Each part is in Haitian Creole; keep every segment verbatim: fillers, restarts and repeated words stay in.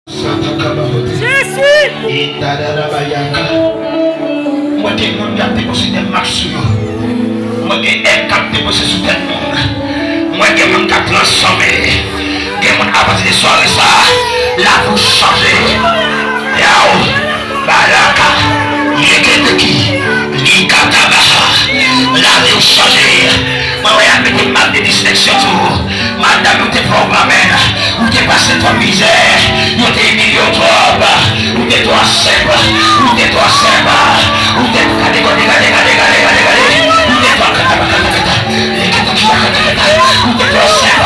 Jezi! Mwen gen moun k ap depoze de mak sou yo. Mwen gen èg k ap depoze sou tèt moun. Mwen gen moun k ap transfòme. Gen moun apati de sware sa, lavi w chanje. Yow! Baraka, yeketeki, likatabaha, lavi w chanje. Mwen wè y ap mete mak de distenksyon sou ou. Madanm ou te fè w granmèn, ou te pase twòp mizè, yo te imilye w twòp, ou te twò senp, ou te twò senp, ou te gade, gade, gade, ou te twò kata, kata, kata, kata. Ou te twò sèb,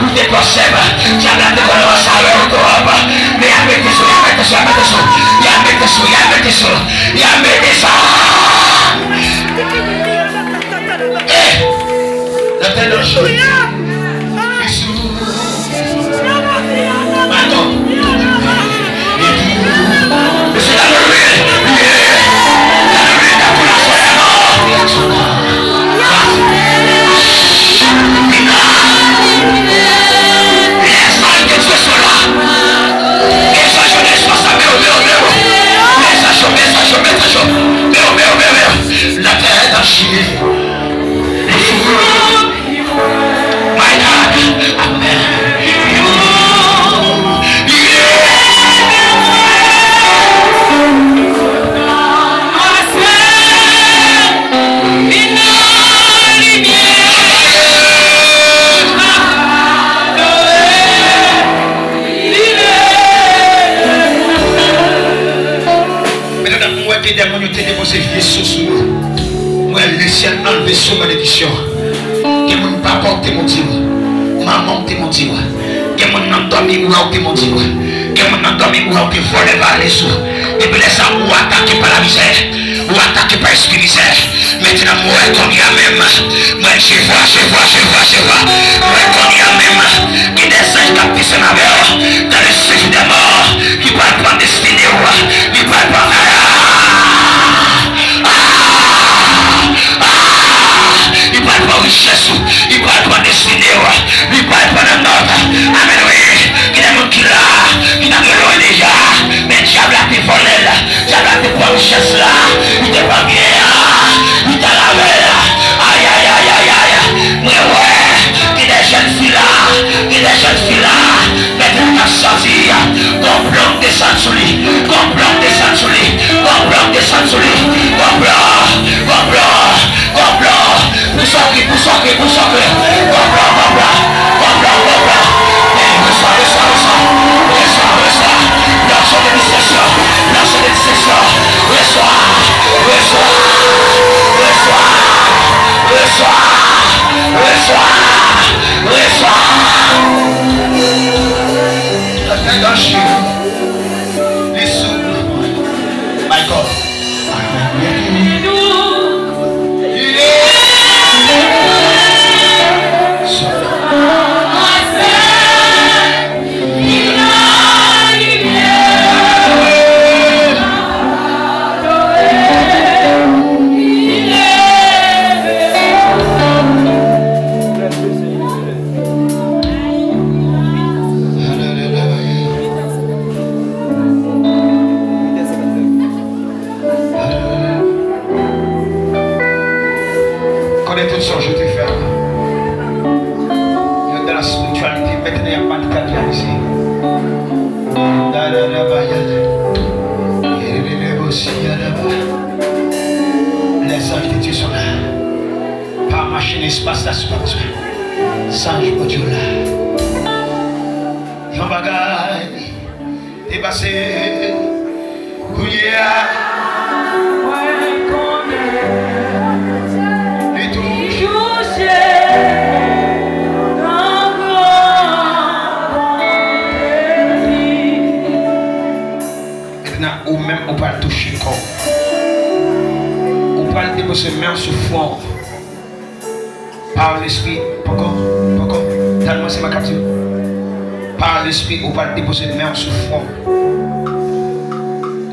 ou te twò sèb. Dyab la te konnen w an savè w twòp. Men y a mete sou, y a mete sou, y a mete sou, y a mete sou, y a mete sou, y a mete sou. Eh! Nan tèt nan chou. Li sou. Maton. Mesye, gade lè, lè, gade lè, gade lè, gade lè. Lè sa yo te tchwe sou la. Mesaj yo, mesaj sa, men yo, men yo, men yo. Mesaj yo, mesaj yo, mesaj yo. Men yo, men yo, men yo, men yo. Nan tèt nan chou. My God. Amen. Mèt, mwen wè te de moun yo te depoze vye so sou yo. Mwen wè Lesyèl anlve so malediksyon. Gen moun papa w te modi w. Manman w te modi w. Gen moun nan dòmi w te modi w. Gen moun nan dòmi w te vòlè valè sou. Depi lè sa, ou atake pa lamizè. Ou atake pa espri mizè. Mentnan, mwen wè kounye a menm. Mwen, je vois, je vois, je vois, je vois. Mwen kounye a menm. Gen de zanj k ap desann avè w. Dans le séjour des morts. Li pral pran destine w. Li pral pran. Ah! Ah! Ah! Li pral pran richès ou. Li pral pran destine w. Li pral pran nan nòt. Amèn, wi. Gen de moun ki la, ki t ap lwen deja. Men dyab la te vòlè l. Dyab la te pran richès la. Li te pran byen an. Li t al avè l. Ay, ay, ay, ay, ay. Mwen wè. Gen de jèn fi la. Gen de jèn fi la. Mèt la k ap sòti, gon plonb desann sou li, gon plonb desann sou li, gon plonb desann sou li, gon plonb, gon plonb, gon plonb, pou sòti, pou sòti, pou sòti, gon plonb, gon plonb, gon plonb, gon plonb. Men reswa, reswa, reswa, reswa, reswa, lanse de distenksyon, lanse de distenksyon, reswa, reswa, reswa, reswa, reswa, reswa. Attention. Li sou. My God. Connais tout ce que je t'ai fait. Yo dans la spiritualité, maintenant il n'y a pas de terre réalisée. Da, da, da, ba, ya, da. Lè zanj de Dye sou la. Pa mache nan espas la sou pa bezwen. Zanj Bondye la. Yon bagay te pase. Kounye a, mwen konnen li touche nan gran kò li. Mentnan, ou menm, ou pral touche kò w. Ou pral depoze men w sou fwon w. Pa lespri, poko, poko, tann mwen, se mwen k ap di w. Pa lespri, ou pral depoze men w sou fwon.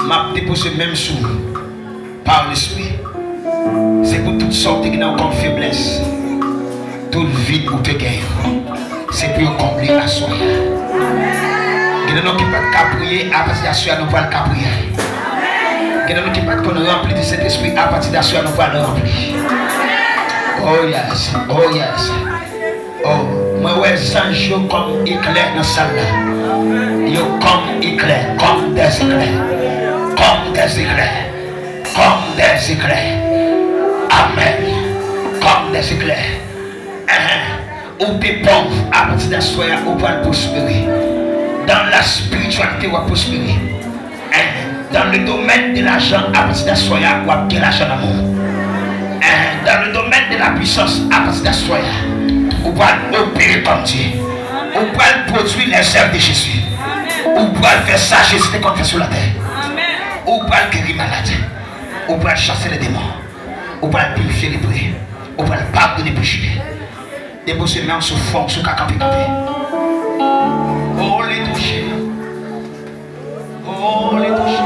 M ap depoze men m sou ou. Pa lespri. Se pou tout sa w te gen nan w kòm feblès, tout vid ou te genyen, se pou yo konble aswè a. Gen de nou ki pa t ka priye, apati de aswè a nou pral ka priye. Gen de nou ki pa t konn ranpli di Sentespri, apati de aswè a nou pral ranpli. Oh yes, oh yes. Oh, mwen wè zanj yo kòm eklè nan sal la. Yo kòm eklè, comme des éclairs, comme des éclairs, comme des éclairs. Amèn. Comme des éclairs. Enhen. Ou te pòv, apati de aswè a, ou pral pwospere. Dans la spiritualité, w ap pwospere. Enhen. Dans le domaine de l'argent, apati de aswè a, w ap gen lajan nan men w. Enhen. Dans le domaine de la puissance, apati de aswè a, ou pral opere kòm Dye. Ou pral pwodui les œuvres de Jésus. Ou pral fè sa Jezi te konn fè sou latè. Ou pral geri malad. Ou pral chase ledemon. Ou pral pirifye lepre. Ou pral padone peche. Depoze men w sou fwon w, si w ka kanpe, kanpe. Oh, li touche. Oh, li touche.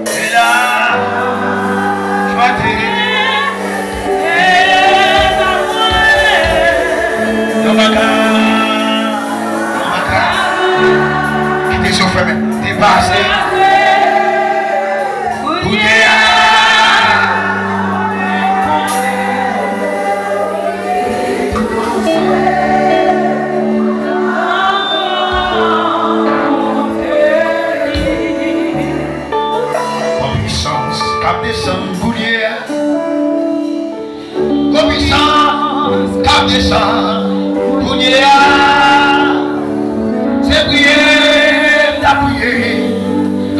E la, chwati. Yo baka. Kite zye w fèmen. Depase. Kounye a. Gon pwisans k ap desann kounye a. Gon pwisans k ap desann kounye a. Se priye m t ap priye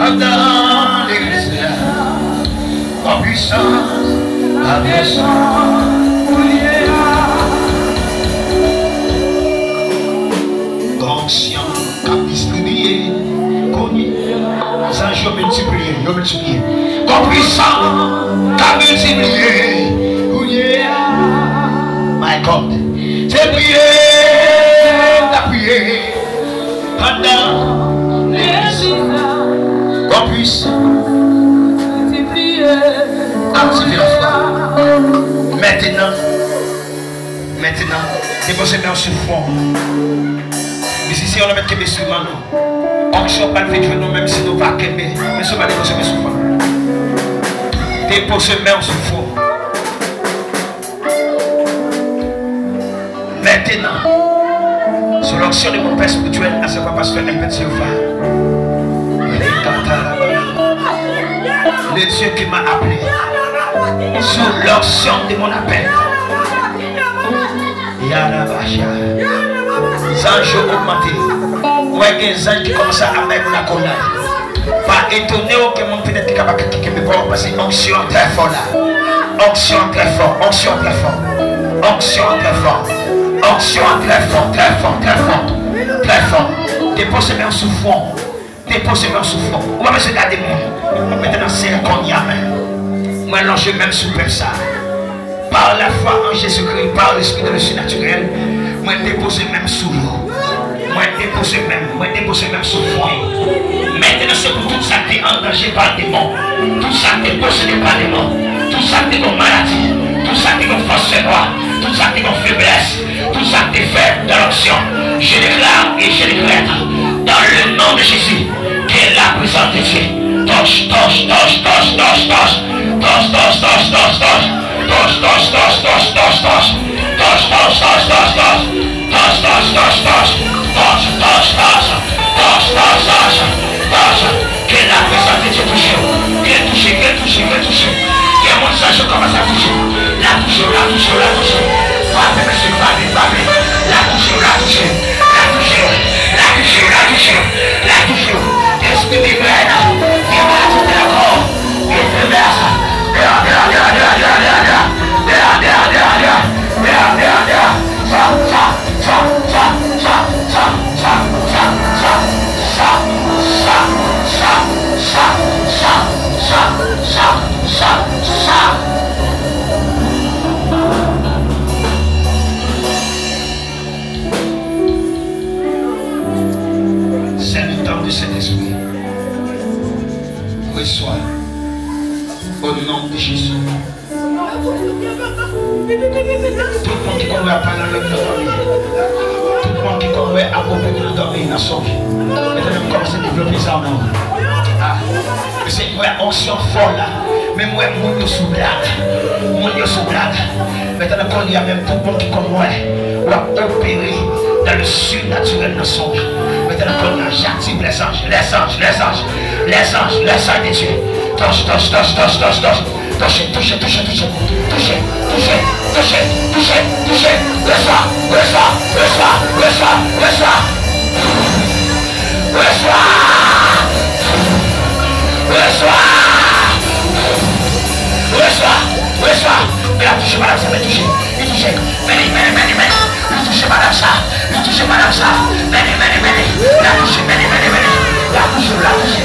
anndan legliz la. Gon pwisans k ap desann kounye a. Gon onksyon k ap distribiye kounye a. Zanj yo miltipliye, yo miltipliye. Gon pwisans k ap miltipliye kounye a. My God. Se priye, n ap priye. Pandan legliz la. Gon pwisans. Aktive lafwa. Mentenan. Mentenan, depoze men w sou fwon. Mizisyen yo, nou mèt kenbe enstriman nou. Onksyon pral vin jwenn nou, menm si nou pa kenbe. Men si w pa depoze men sou fwon. Depoze men w sou fwon. Mentenan, sous l'onction de mon père spirituel, à savoir pasteur M P T Silva. Le Dieu qui m'a appelé, sous l'onction de mon appel. Yarabasha. Zanj yo ogmante. Ou wè gen zanj ki kòmanse ap bay moun akolad. Pa etone w, gen moun petèt ki kapab ki kenbe kò w, paske onksyon an trè fò la. Onksyon an trè fò, onksyon an trè fò. Onksyon an trè fò. Onksyon an trè fò, trè fò, trè fò. Trè fò. Depoze men w sou fwon. Depoze men w sou fwon. Ou pa bezwen gade moun. Mentenan, se kounye a menm. Mwen lonje men m sou pèp sa. Par la foi en Jésus-Christ, par l'esprit de le surnaturel, mwen depoze men m sou yo. Mwen depoze men m, mwen depoze men m sou fwon yo. Mentenan, se pou tout sa ki te an danje pa demon, tout sa ki te posede pa demon, tout sa ki te gon maladi, tout sa ki te gon fòs fènwa, tout sa ki te gon feblès, tout sa ki te fè dans l'onction, je déclare et je décrète dans le nom de Jésus que la présence de Dieu touche, touche, touche. Touche, touche, touche, touche, touche. Touche, touche, touche, touche, touche, touche. Touche, touche, touche, touche, touche. Touche, touche, touche, touche. Touche, touche, touche. Touche, touche, touche. Touche. Ke la prezans de Dye touche w. Ke l touche, ke l touche, ke l touche. Ke moun sa yo kòmanse ap touche. La touche, la touche, la touche. Frape, mesye, frape, frape. La touche, la touche. La touche, la touche, la touche. La touche. Espri migrèn, ki maladi nan kò. Sèvitè de Sentespri, resevwa. Au nom de Jésus. Tout moun ki konn wè ap pale nan lang nan fanmi. Moun ki konn wè ap opere nan dòmi, nan sonm. Mete men m kòmanse devlope sa nan ou. Ah, mesye, m wè onksyon fò la. Men m wè moun yo sou blag. Moun yo sou blag. Mete nan kounye a menm tout moun ki konn wè w ap opere dans le surnaturel nan sonm. Mete nan kounye a, j'active les anges, les anges, les anges, les anges, les anges de Dieu. Touche, touche, touche, touche, touche, touche. Touche, touche, touche, touche, touche, touche. Resevwa, resevwa, resevwa, resevwa, resevwa. Resevwa. Resevwa. Resevwa, resevwa. Men l ap touche madanm sa, men touche. Li touche. Men li, men li, men li, men li. Li touche madanm sa. Li touche madanm sa. Men li, men li, men li. L ap touche, men li, men li, men li. L ap touche, l ap touche.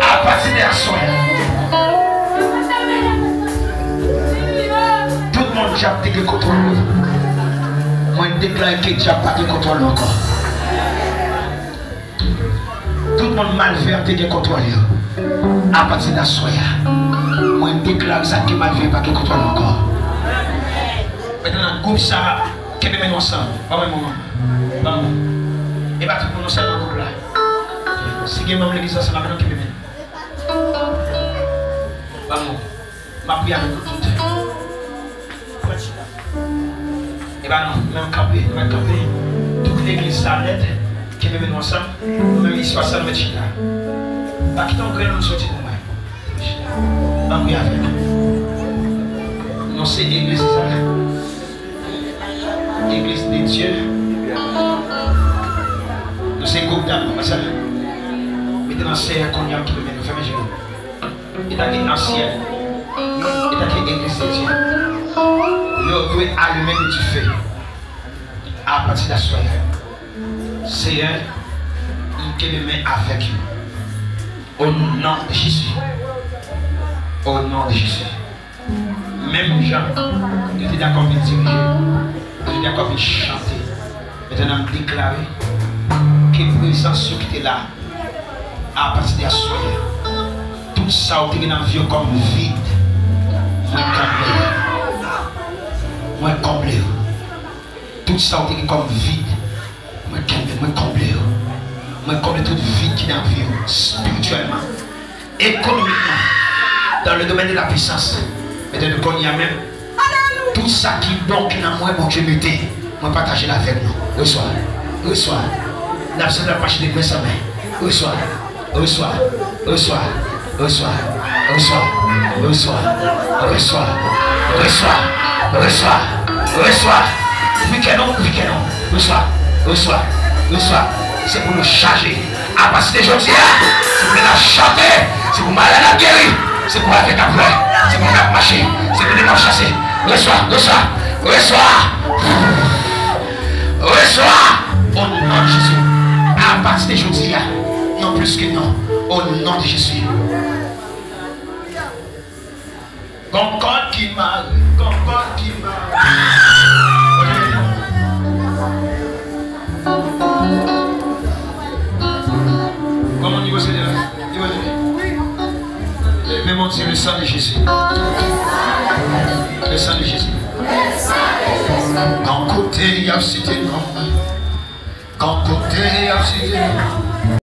Apati de aswè a, tout moun dyab te gen kontwòl yo. Mwen deklare ke dyab pa gen kontwòl yo ankò. Tout moun malveyan te gen kontwòl yo. Apati de aswè a, mwen deklare sa ke malveyan pa gen kontwòl ankò. Mentnan, gwoup sa a, kenbe men nou ansanm. Ban mwen men w. Ban mwen. E pa tout moun, non, sèlman gwoup la. Si gen manm legliz ansanm avè nou, kenbe men. Ban mwen. M ap priye avèk nou tout. Pran chita. E pa nou menm kanpe, nou mèt kanpe. Tout legliz sa nèt, kenbe men nou ansanm. Nou menm espas sa, nou mèt chita. Pa kite yon grenn moun soti pou mwen. Chita. M ap priye avèk nou. Nou se legliz sa. Legliz de Dye. Nou se gwoup dam, nou wè sa. Mete nan Seyè kounye a, kenbe men nou, fèmen je nou. Etanke ansyen, etanke legliz de Dye, yo dwe alimen de dife apati de aswè a. Seyè, m kenbe men avèk yo. O non de Jezi. O non de Jezi. Menm jan yo te dakò vin dirije, yo te dakò vin chante. Mentnan, m deklare ke prezans yo ki te la, apati de aswè a, tout sa w te gen nan vi yo kòm vid, mwen konble yo. Mwen konble yo. Tout sa w te gen kòm vid, mwen kenbe, mwen konble yo. Mwen konble tout vid ki nan vi w, espirityèlman, ekonomikman, dans le domaine de la puissance. Mete nou kounye a menm. Tout sa ki bon ki nan mwen, Bondye mete, mwen pataje l avèk nou. Resevwa, resevwa. N ap sanble ap mache de men san men. Resevwa. Resevwa, resevwa, resevwa, resevwa. Ouvri kè nou, ouvri kè nou. Resevwa, resevwa, resevwa. Se pou nou chaje. Apati de jodi a, se pou nou chante, se pou malad ap geri, se pou avèg ap wè, se pou moun ap mache, se pou demon ap chase. Resevwa, resevwa, resevwa. Resevwa, o non de Jezi. Apati de jodi a, non plis ke non, o non de Jezi. Gon kòd ki mare, gon kòd ki mare. Kòman nivo se la? Nivo se. Leve men w, di, le sang de Jésus. Le sang de Jésus. Gon kote y ap site non mwen. Gon kote y ap site non mwen.